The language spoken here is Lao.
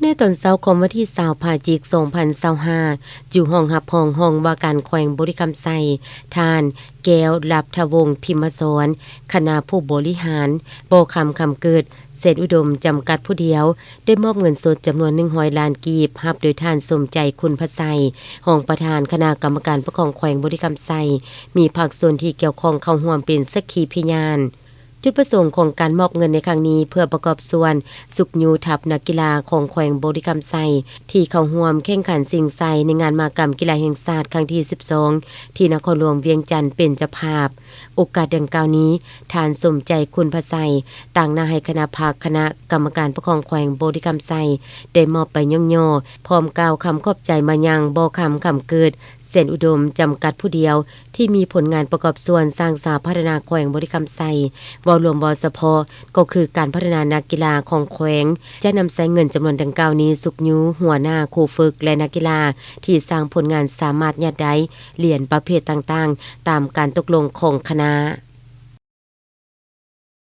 ໃນຕອນເຊົ້າຂອງວັນທີຊາວພະຈິກສອງພັນຊາວຫ້າ ຢູ່ຫ້ອງຮັບຮອງ ຮອງວ່າການແຂວງບໍລິຄຳໄຊ, ທ່ານ ແກ້ວ ລັບທະວົງ ພິມມະສອນ ຄະນະຜູ້ບໍລິຫານ ບໍ່ຄຳຄຳເກີດ ແສນອຸດົມ ຈຳກັດຜູ້ດຽວ ໄດ້ມອບເງິນສົດຈຳນວນໜຶ່ງຮ້ອຍລ້ານກີບ ຮັບໂດຍທ່ານ ສົມໃຈ ຄຸນພະໄຊ ຮອງປະທານຄະນະກຳມະການປົກຄອງແຂວງບໍລິຄຳໄຊ, ມີພາກສ່ວນທີ່ກ່ຽວຂ້ອງເຂົ້າຮ່ວມເປັນສັກຂີພະຍານ. ຈຸດປະສົງຂອງການມອບເງິນໃນຄັ້ງນີ້ ເພື່ອປະກອບສ່ວນຊຸກຍູ້ທັບນັກກິລາຂອງແຂວງບໍລິຄຳໄຊ ທີ່ເຂົ້າຮ່ວມແຂ່ງຂັນຊິງໄຊໃນງານມະຫະກຳກິລາແຫ່ງຊາດຄັ້ງທີສິບສອງ ທີ່ນະຄອນຫຼວງວຽງຈັນເປັນເຈົ້າພາບ. ໂອກາດດັ່ງກ່າວນີ້, ທ່ານ ສົມໃຈ ຄຸນພະໄຊ ຕາງໜ້າໃຫ້ຄະນະພັກຄະນະກຳມະການປົກຄອງແຂວງບໍລິຄຳໄຊ ໄດ້ມອບໃບຍ້ອງຍໍ ພ້ອມກ່າວຄຳຂອບໃຈມາຍັງ ບໍ່ຄຳຄຳເກີດ ແສນອຸດົມ ຈຳກັດຜູ້ດຽວ ທີ່ມີຜົນງານປະກອບສ່ວນສ້າງສາພັດທະນາແຂວງບໍລິຄຳໄຊ. ເວົ້າລວມເວົ້າສະເພາະ ກໍຄືການພັດທະນານັກກິລາຂອງແຂວງ ຈະນຳໃຊ້ເງິນຈຳນວນດັ່ງກ່າວນີ້ຊຸກຍູ້ຫົວໜ້າ, ຄູຝຶກ ແລະ ນັກກິລາ ທີ່ສ້າງຜົນງານສາມາດຍາດໄດ້ຫຼຽນປະເພດຕ່າງໆ ຕາມການຕົກລົງຂອງຄະນະ.